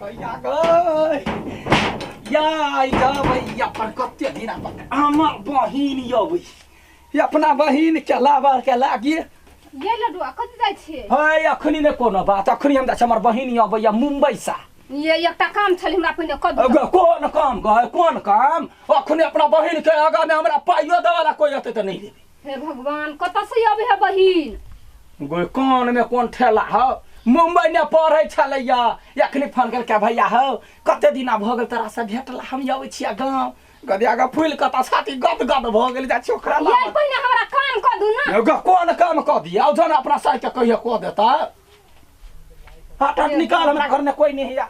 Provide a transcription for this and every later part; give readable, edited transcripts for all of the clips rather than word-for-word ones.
भैया गै या भैया पर कते दिन हमर बहिन अबै अपना बहिन के लाबर के लागी ये लडुआ कत जाइ छियै? है अखनी ने कोनो बात, अखनी हम जाइ छी, हमर बहिन अबैया मुंबई से। ये एकटा काम छल हमरा पहिने कऽ दिअ। कोन काम गै, कोन काम? अखनी अपना बहिन के आगा में हमरा पाइयो देवाला कोई अतै तऽ नहीं देबै। हे भगवान, कतऽ से अबै है बहिन? गो कान में कोन ठेला हो, मुंबई में पढ़ै छलैया, अखनी फोन केलकै भैया हो कते दिना भऽ गेल तोरा से भेटला, हम अबै छियै गाँव। गदिया ग फूल कत छाती गद गद भऽ गेल जाइ छी ओकरा ये लाबऽ। पहिने हमरा काम कऽ दू ना। ग कोन काम कऽ दिया, जन अपना साइ के कहियो कऽ देता। हट हट निकाल, हमरा घर में कोई नहीं है।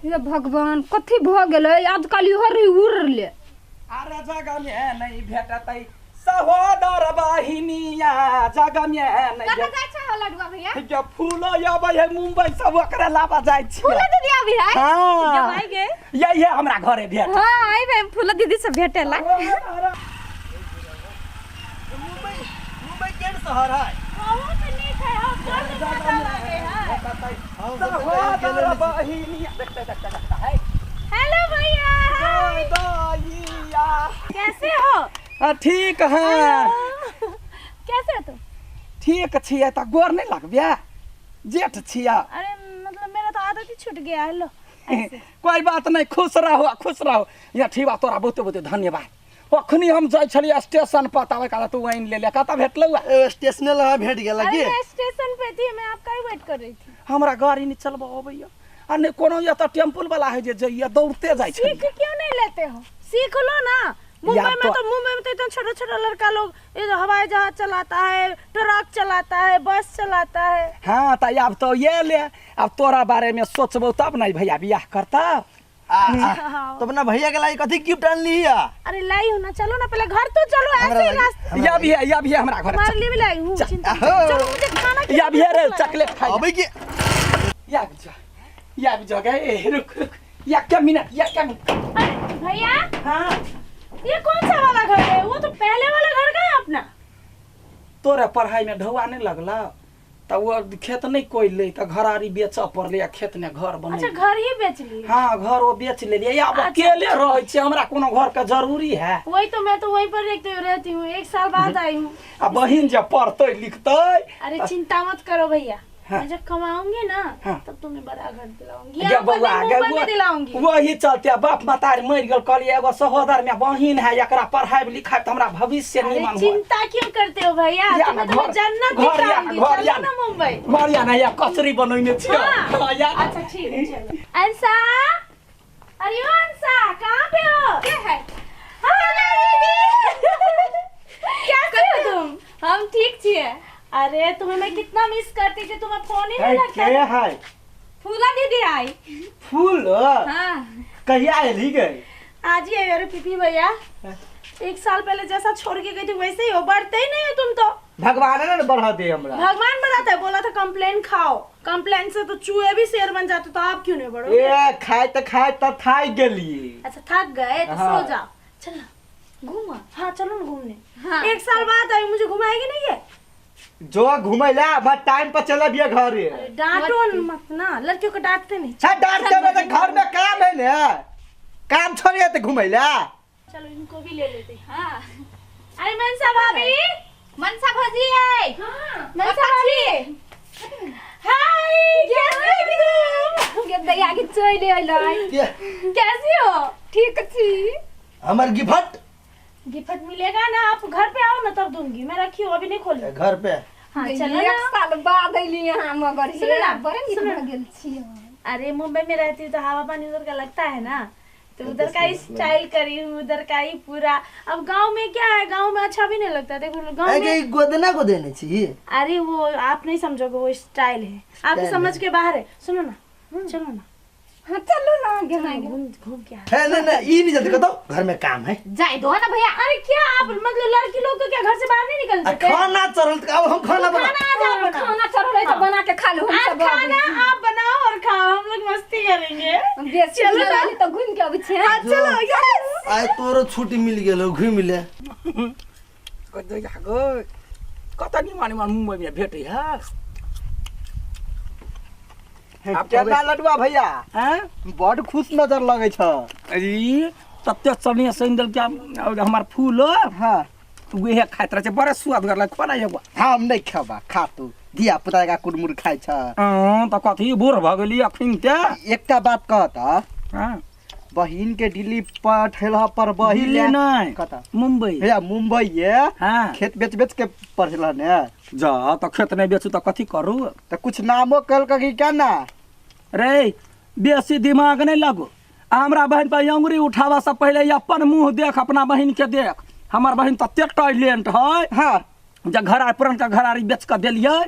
हे भगवान, कथी भऽ गेलै आजकल इहो रही उड़ ले। अरे जगह में नहीं भेटतै सहोदर बहिनिया, जगह में नहीं कतऽ भेट जाइ छै हो लडुआ भैया? जे फूल अबै है मुंबई सब ओकरा लाबऽ जाइ छी। फूलो दीदी आबी है? हाँ। जब आई गे। यही है हमरा घरे भेट। हाँ, आई बे फूलो दीदी से भेटेला। मुंबई मुंबई केहन शहर है? बहुत नीक है, हम बड़ मजा लागे है। सहोदर बहिनिया देखते देखते देखते है। हेलो भैया, हाय दैया, कैसे हो? ठीक है। कैसे हो तुम? ठीक छियै। तऽ गोर नहि लगबिया, जेठ छियै। अरे मतलब मेरा तो आदत ही छूट गया है, लो ऐसे। कोई बात नहीं, खुश रहो खुश रहो। या ठीक बा, तोरा बहुते बहुते धन्यवाद। अखनी हम जाइ छलियै स्टेशन पर, तब कहला तू आनि ले ले, कतऽ भेटलौ? ए, स्टेशने लगा भेट गेल अरे की? मैं स्टेशन पे थी, मैं आपका ही वेट कर रही थी। हमरा गाड़ी नहि चलबऽ अबैया आ नहि कोनो एतऽ टेम्पुल वाला है जे जइया, दौड़ते जाइ सीख छलियै। क्यों नहीं लेते हो? सीख लो ना। मुंबई या में तो- तो मुंबई में तो इतना छोटा छोटा लड़का लोग ये जो हवाई जहाज चलाता है, ट्रक चलाता है, बस चलाता है। हाँ तऽ आब तो ये ले, आब तोरा बारे में सोचबौ तब ने भैया बियाह करता। तो अपना भैया के लाई कथी गिफ्ट आनली है? अरे लाई हूँ ना, चलो ना पहले घर तो चलो, हमरा ऐसे ही लागी- रास्ते। हमरा या भी है, या भी है हमरा घर। तुम्हारे लिए भी लाई हूँ, चिंता मत आहो। करो। चलो मुझे खाना या भी है रे, खिलाओ। चॉकलेट खाई। अबै के या भी जा, या भी जा गए, रुक रुक, या क्या मिनट, या क्या मिनट। अरे भैया। हाँ। ये कौन सा वाला घर है? वो तो पहले वाला घर का है अपना। तोरे पढ़ाई में ढौआ नहीं लगला तऽ ओ खेत नहीं कोई ले, तऽ घरारी बेचऽ पड़लै आ खेत ने घर बनै। अच्छा, घर ही बेच लिए? हाँ, घर वो बेच लेलियै। आब अकेले रहै छियै, हमरा कोनो घर के जरूरी है? वही तो, मैं तो वहीं पर रहती हूँ, एक साल बाद आई हूँ। आ बहिन जे पढ़तै लिखतै। अरे चिंता मत करो भैया। हाँ। मैं जब कमाऊंगी ना, हाँ। तब तुम्हें बड़ा घर दिलाऊंगी, गे यहाँ पर बौआ, नहीं, गे मुंबई में दिलाऊंगी। वही चलते बाप मतारी मरि गेल, कहलियै एगो सहोदर में बहिन है, एकरा पढ़ाई लिखाई तऽ हमरा भविष्य अरे निमन होत। चिंता क्यों करते हो भैया? या तुम्हें ना तो मैं घर- जन्नत घर या ना, दिखाऊंगी। घर या चलो ना। ना मुंबई। घर या ना, या कचरी बनैने छियै। हाँ। हाँ, या। अच्छा ठीक है, चलो। अंसा, अरे ओ अंसा, कहाँ पे हो? के है? हाँ, दीदी, कैसे हो तुम? हम ठीक छियै। अरे तुम्हें मैं कितना मिस करती थी, तुम्हें फोन ही नहीं लगता के था। है? फूला दीदी आई। फूल? हाँ। कहिया एली गई? आज ही आई। अरे पीपी भैया, एक साल पहले जैसा छोड़ के गई थी वैसे ही हो, बढ़ते ही नहीं हो तुम तो। भगवान ने बढ़ा दे हमरा। भगवान बढ़ाता है, बोला था कंप्लेन खाओ, कंप्लेन से तो चूहे भी शेर बन जाते, तो आप क्यों नहीं बढ़ोगे? ए खाए त खाए त थाक गेली। अच्छा थक गए तो हाँ। सो जाओ, चल ना घूमा। हाँ चलो ना घूमने। हाँ। एक साल बाद आई, मुझे घुमाएगी नहीं है? जो घुमैला मैं टाइम पर चला बिया घरे। अरे डांटो मत ना, लड़कियों को डांटते नहीं। छा डांटते में तो घर में काम है ने, काम छोड़िए तो घुमैला। चलो इनको भी ले लेते हैं। हाँ। अरे मनसा भाभी। मनसा भौजी है। हाँ। मनसा भाभी, हाय, कैसे हो तुम? गे दैया के चलि अयलै। के? कैसी हो? ठीक छी। हमर गिफ्ट? गिफ्ट मिलेगा ना, आप घर पे आओ ना तब दूंगी, मैं रखी हूँ अभी नहीं खोली। घर पे? हाँ चलो एक ना। साल बाद अयली यहाँ मगर हे, सुनो ना, बड़ नीक सुनो ना। भऽ गेल छी। अरे मुंबई में रहती हूँ तो हवा पानी उधर का लगता है ना, तो उधर का ही स्टाइल करी हूँ, उधर का ही पूरा। अब गांव में क्या है, गांव में अच्छा भी नहीं लगता। देखो गांव ए में के गोदना को देने छी। अरे वो आप नहीं समझोगे, वो स्टाइल है, आपकी स्टाइल समझ है। के बाहर है। सुनो ना, चलो ना। हाँ चलू ना गे। चलो, घूम घूम के आ। है नहीं नहीं, ई नहीं जल्दी कतो, घर में काम है। जाय दो ना भैया। अरे क्या आप मतलब लड़की लोग को क्या घर से बाहर नहीं निकल आ, सकते? खाना चढ़ल त अब हम खाना बना। खाना आज आप बनाओ। खाना चढ़ल है तो बना के खा लू हम आज सब। खाना आप बनाओ और खाओ, हम लोग मस्ती करेंगे। बेसी चलो ना। चलो तो घूम के अबै छियै। हाँ, चलो, यस। आइ तोरो छुट्टी मिल गेल, घुमि ले। दैया गै, कतऽ निमन निमन मुंबई में भेटै है। आब केना लडुआ भैया हैं बड खुश नजर लगै छ ई तते चने सैन देलकै और हमर फूल हाँ उहे खाइत रहै छै बड़े सुअदगर लगै खोना एगो हम नहीं खेबा खा तू धिया पुता का कुरमुर खाइ छ अँ, तऽ कथी बूढ़ भऽ गेली अखन ते एकटा बात कह त हँ बहिन के दिल्ली पठेल पर बहिन दिल्ली नहि कतऽ मुम्बई भैया मुंबई ये हाँ खेत बेच बेच के पढ़ेल ने जा तऽ खेत नहि बेचू तऽ कथी करू तऽ कुछ नामो कहलक कि क्या ना रे बेसी दिमाग नहि लगो आ हमरा बहिन पर अंगुरी उठाबऽ से पहिले अपन मुँह देख अपना बहिन के देख हमर बहिन ततेक टैलेंट है हाँ जे घरा पुरनका घरारी बेच कऽ देलियै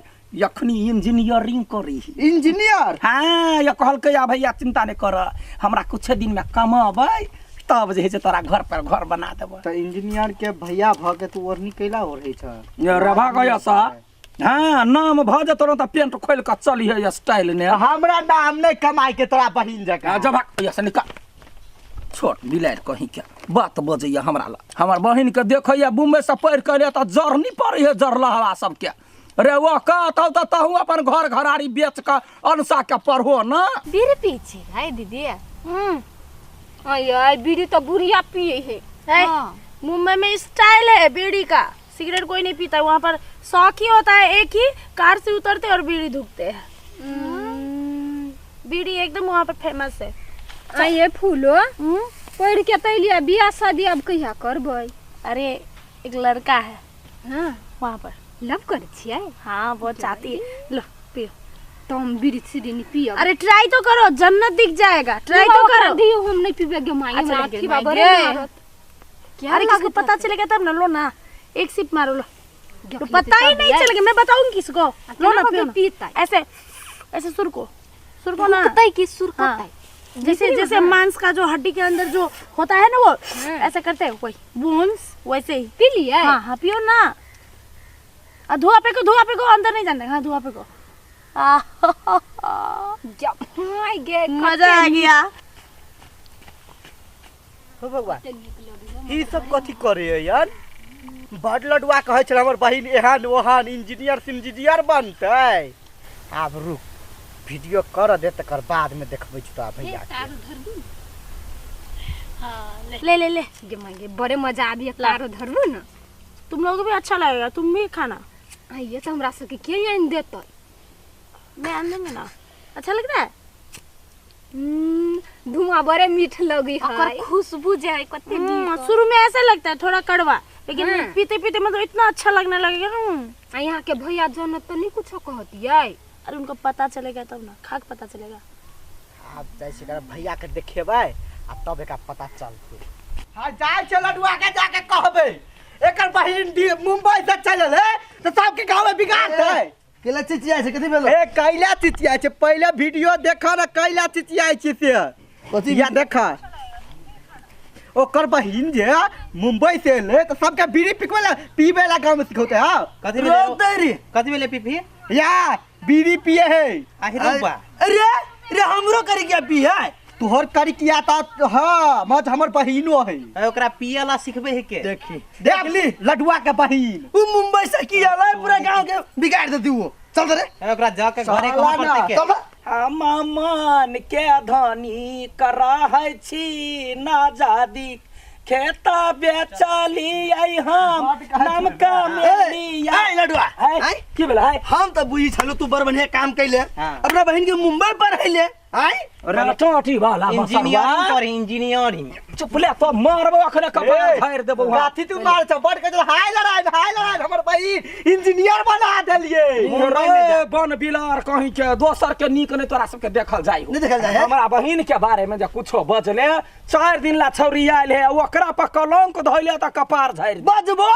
अखनी इंजीनियरिंग करी इंजीनियर हाँ ये कहलकै आ भैया चिंता नहि कर हमरा कुछ दिन में कमेबै तब जे है से तोरा घर पर घर बना देबै तऽ इंजीनियर के भैया भऽ के तू ओढ़नी कैला ओढ़ै छ ये रभा गया सा हाँ नाम भऽ जेतौ ने तऽ पेंट खोलि कऽ चलिहे स्टाइल ने हमरा नाम नहि कमाइ के तोरा बहिन जकाँ जब से निकाल छोट बिलाड़ि कहीं के बात बजैया हमरा लग हमर बहिन के देखैया मुम्बई से पढ़ि के एलै तऽ जरनी पड़ै है जरलहवा सबके रे ओ कहतौ तऽ तहू अपन घर घरारी बेच कऽ अनसा के पढ़ो न बीड़ी पी छी है दीदी हम्म आय बीड़ी तो बुढ़िया पिए है है हाँ। मुंबई में स्टाइल है बीड़ी का सिगरेट कोई नहीं पीता वहाँ पर शौक ही होता है एक ही कार से उतरते और बीड़ी धुकते हैं बीड़ी एकदम वहाँ पर फेमस है आइए फूलो पढ़ के तो अलियै बियाह शादी अब कहिया करबै अरे एक लड़का है हाँ वहाँ पर लव करै छियै हाँ बहुत चाहती है लो पियो तो हम बीड़ी सीड़ी नहीं पियब अरे ट्राई तो करो जन्नत दिख जाएगा ट्राई तो ओकरा करो दियौ हम नहीं पीबे गे माई अच्छा, हमरा लेकिन अथी माई बा बड़े गे। मारत क्या अरे किसको लागत पता चलेगा तब ना लो ना एक सिप मारो लो देख तो लेतै पता ही तब नहीं यै। चलेगा मैं बताऊंगी किसको लो केना ना कऽ पियो के ना पीतै? ऐसे ऐसे सुर को सुर को ना सुरकतै कि सुरकतै हाँ। जैसे जैसे मांस का जो हड्डी के अंदर जो होता है ना वो ऐसे करते हैं वही बोन्स वैसे ही पी लियै हाँ हाँ पियो ना आ धुआं फेंको धुआं फेंको अंदर नहीं जाने हाँ धुआं फेंको आह, जब हाय गे मजा आ गया हो बौआ ई सब कथी करे यार बड लडुआ कहै छल हमर बहिन एहन ओहन इंजीनियर सिंजीनियर बनतै आब रुक वीडियो कर दे तकर बाद में देखबै छी तोरा भैया के ले ले ले गे माई गे बड़े मजा आबी तारो धरबू ना तुम लोगों को भी अच्छा लगेगा तुम भी खाना आइए तो हमरा सबके के आनि देतै मैं आन दूंगी ना अच्छा लग रहा है धुआं बड़े मीठ लगी ओकर है खुशबू जे है कते नीक शुरू में ऐसा लगता है थोड़ा कड़वा लेकिन हाँ। पीते पीते मतलब इतना अच्छा लगने लगेगा ना आ यहाँ के भैया जनत तो नहीं कुछो कहतियै अरे उनको पता चलेगा तब ना खाक पता चलेगा आब जाइ छी एकरा भैया के देखेबै आ तब एकरा पता चलतै हाँ जाइ छै लडुआ के जाके कहबै एकर बहिन मुंबई से चलल है तऽ सबके गाँव में बिगाड़ दे केला चिचियाइ छै कथी भेलो ए कैला चिचियाइ छै पहिले वीडियो देख न कैला चिचियाइ छै से कथी या देख ओकर बहिन जे मुंबई से एलै तऽ सबके बीड़ी पिकबै ला पीबै ला गाँव में सिखौतै हाँ कथी भेलै रोक दे रे कथी भेलै पीपी या बीड़ी पिए है आहि रौबा अरे रे हमरो करी क्या पी है तोहर करी किया ता हाँ मत हमर बहिनो है ए, ओकरा पिए ला सिखबे है के देखी देख ली लडुआ के बहिन उ मुंबई से की आला पूरा गांव के बिगाड़ देती वो चल रे ए, ओकरा जा के घरे साला कहाँ ना। पड़तै के चल रे। हम मन के धनी कराहै छी नाजादी खेत बेचलियै हम नाम कमेलियै ए लडुआ है, आय की भेलै है? हम त बुझी छलु तू बड़ बढ़िया काम कैले हाँ। अपना बहिन के मुंबई पढ़ैले आय रे टोटी वाला इंजीनियरिंग बसरवा कर इंजीनियरिंग चुप ले तो मारबो अखने कपार फाड़ि देबो हम। गाथी तू मार छ बड़ के हाय लड़ाई हाय लड़ाई हमर बहिन इंजीनियर बना देलिए रे बन बिलार कहीं के दोसर के नीक नहीं तोरा सबके देखल जाय हो नहीं देखल जाय है। हमरा बहिन के बारे में जे कुछो बजले 4 दिन ला छौरी आयल है ओकरा पर कलंक धइले त कपार झाड़ि दे। बजबो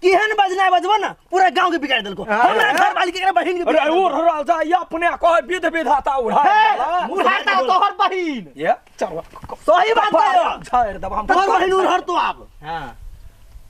केहन बजना बजबो ना पूरा गांव के बिगाड़ देलको हमरा घर वाली के एकरा बहिन के अरे बिगाड़ उड़ रहल जाय अपने कहे विध विधाता उड़ा उड़ाता तोहर बहिन ये चल सही बात है झाड़ि देब हम तोहर बहिन उड़हर तो आब हां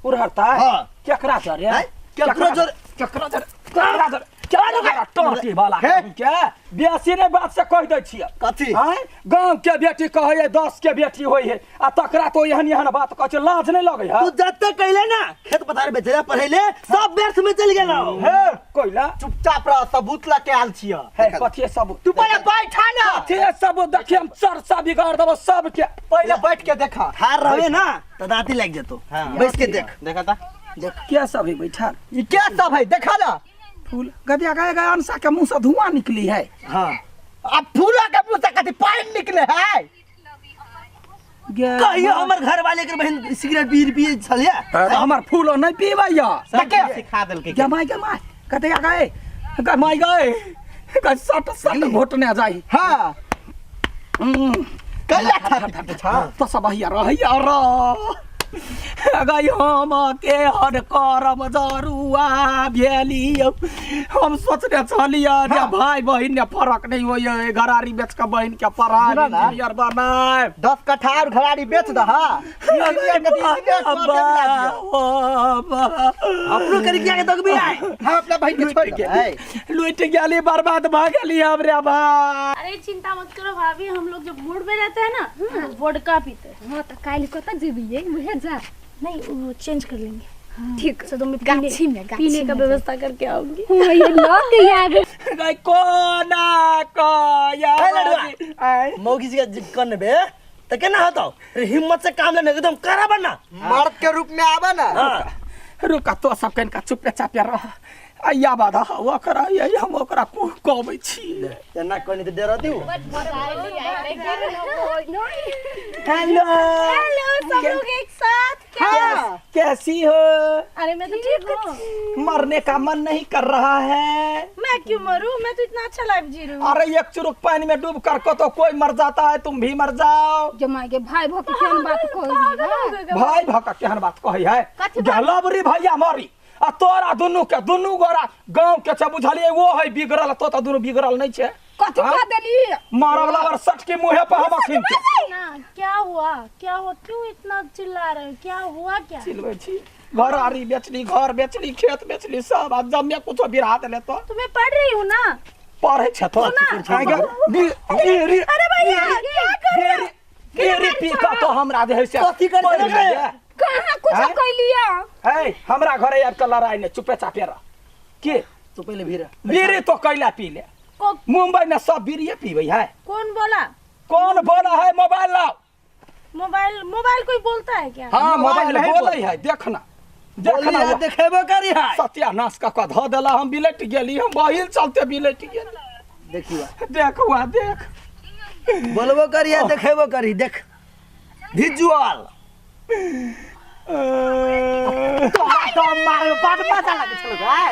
उड़हरता हाँ। केकरा जरे हैं? केकरो जरे? केकरा जरे केकरा जरे क्या लगा टोटी वाला हे। के बेसी ने बात से कह दै छियै। कथी? आँय, गाँव के बेटी कहै है 10 के बेटी होइ है आ तकरा तो एहन एहन बात कहै छै, लाज नहि लगै है? तू जते कैले ना खेत पथार बेचले पढ़ैले सब व्यर्थ में चल गेलो। हे कोइला चुपचाप रह, सबूत लऽ के आयल छियै। हे कथी सब? तू पहिले बैठा ना। कथी सब? देखिए हम चर्चा बिगाड़ देबो सबके। पहिले बैठ के देखा। ठार रहबे ना त दांती लागि जेतो। हाँ। बैस के देख। देखा ता। क्या सब है बैठल? ई क्या सब है देखा ना। फूल गदिया गए गए अनसा के मुंह से धुआं निकली है। हाँ अब फूला के मुंह से कथी पानी निकले है? कहियो हमर घर वाले के बहन सिगरेट पी पी छलिया। तो हमर फूलो नहीं पीबैया। सब सिखा देलकै। गे माय गे माय गदिया गए गे माय गए गे सट सट घोटने जाई। हाँ कैला खाती छा तो सब हैया रहैया र गई हम के हर करम जरुआ भेलियौ। हम सोचने छलियै जे भाई बहिन ने फरक नहीं होइए, घरारी बेच के बहिन के पढ़ा सुनऽ ना। इंजीनियर बनाए। 10 कट्ठा और घरारी बेच दह। अपनो करी किया के तक भी आए। हम अपना बहिन के छोड़ दे। लुटि गेली, बर्बाद भऽ गेली हमरे भाई। अरे चिंता मत करो भाभी, हम लोग जब मूड में रहते हैं ना तो वोडका पीते हैं। हाँ तो काल्हि कतऽ जेबियै? उहे जा। नहीं वो चेंज कर लेंगे। ठीक। तो मैं पीने, गाछी में, गाछी पीने का में। व्यवस्था करके आऊंगी। हाँ, ये लग गया आगे। गई कोना कया ए लडुआ। आय। मौगी जी के कन बे त केना होतौ? अरे हिम्मत से काम लेने एकदम कड़ा बनना। मर्द के रूप में आवा ना। हाँ। रुका तो सब कनिका चुपे चापे रह। आइया बाधा ओकरा ये हम ओकरा कुह कहबै छी। एना कनी त डर दिउ। हेलो हेलो सब लोग एक साथ क्या? हाँ। कैसी हो? अरे मैं तो ठीक हूँ। मरने का मन नहीं कर रहा है। मैं क्यों मरूं? मैं तो इतना अच्छा लाइफ जी रही हूँ। अरे एक चुरुक पानी में डूब कर को तो कोई मर जाता है, तुम भी मर जाओ। जमाई के भाई भऽ के केहन बात कहै? भाई भका केहन बात कहै है? लबरी भैया मरी आ तोरा दुनू के दुनू गोरा गाँव के छै बुझलियै, वो है बिगड़ल, तो तो दुनू बिगड़ल नहीं छै। कथी कह देली? मारब लबर सट के मुँहे पर हम अखिन के। ना क्या हुआ, क्या हुआ, क्यों इतना चिल्ला रहे हो, क्या हुआ? क्या चिल्लै छी? घर आरी बेचली, घर बेचली, खेत बेचली, सब आ जमे कुछो बिरहा देले तो। तो मैं पढ़ रही हूँ ना। पढ़ै छै तो बीड़ी। अरे भैया क्या कर रहे हो? बीड़ी पी कऽ तो हमरा जे है से कथी करै पढ़ि छलै? गेलियै। कहाँ कुछ आँय? कैलियै? है हमरा घरे आबि कऽ लड़ाइ नहि, चुपे चापे रह। के तू पहिले भीड़ बीड़ी तो कैला पी ले? मुंबई में सब बीड़िए पीबै है। कौन बोला? कौन बोला है? मोबाइल लाओ। मोबाइल मोबाइल कोई बोलता है क्या? हाँ मोबाइल मोबाइल नहीं बोलै है, देखना देखना बोली देखेबो करी है। सत्यानाश कऽ कऽ धऽ देला, हम बिलटि गेली, हम बहिल चलते बिलटि गेली। देखियो देखुआ देख। बोलबो करी है देखेबो करी, देख विजुअल। तोरा तो मारे बड़ मजा लगे छलो गाय।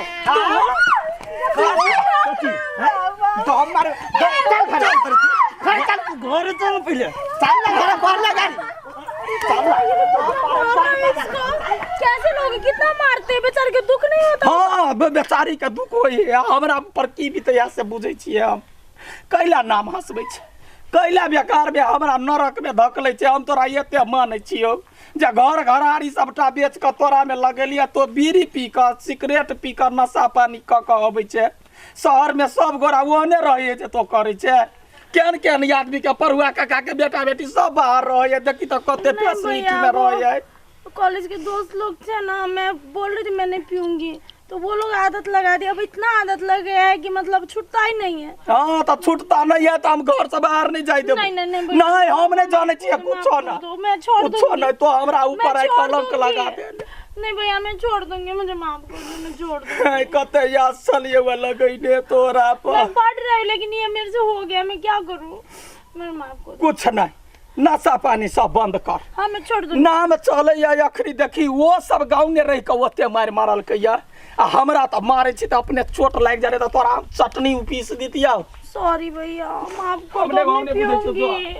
तो हम मारे चल घर घर चल, घर चल पहिले। चल ना घर पर लगा चल ना। कैसे लोग कितना मारते हैं बेचारे के, दुख नहीं होता? हाँ बेचारी के दुख होइ है, हमरा पर की बीतैया से बुझै छियै हम। कैला नाम हंसबै छै, कैला बेकार में हमरा नरक में धकलै छै। हम तोरा एते मानै छियौ जे घर घरारी सबटा बेच कऽ तोरा में लगेलियै, तो बीड़ी पी कऽ सिगरेट पी कऽ नशा पानी कऽ कऽ अबै छै। शहर में सब गोरा ओहने रहै जे तो करै छै। केहन केहन आदमी के पढ़ुआ काका के बेटा बेटी सब बाहर रहै, देखी तऽ कते नहीं फैसिलिटी भैया, में रहै। कॉलेज के दोस्त लोग थे ना, मैं बोल रही थी मैं नहीं पीऊंगी, तो वो लोग आदत लगा दी। अब इतना आदत लग गया है कि मतलब छूटता ही नहीं है। हाँ तो छूटता नहीं है तो हम घर से बाहर नहीं जाए देबो। नहीं, नहीं, नहीं भैया। नहीं हम नहीं जाने छियै कुछो ना। दो, मैं छोड़ कुछो दूंगी। नहीं तो हमरा मैं ऊपर आई छोड़ कलंक दूंगी। लगा दे। नहीं भैया मैं छोड़ दूंगी, मुझे माफ कर दो, मैं छोड़ दूंगी। कते याद छलियै वह लगैने तोरा पर। मैं पढ़ रही हूँ लेकिन ये मेरे से हो गया, मैं क्या करूँ, मेरे माफ कर दो। कुछ नहीं, नशा पानी सब बंद कर। हाँ मैं छोड़ दूंगी। नाम चलैया अखनी देखी वो सब गाँव ने रहि कऽ ओते मारि मारलकै या आ हमरा तऽ मारै छी तऽ अपने चोट लागि जाइ तऽ तोरा हम चटनी पीस दितियौ। सॉरी भैया माफ कर हमने दो, गाँव मैं ने बुझै छियौ पीऊंगी।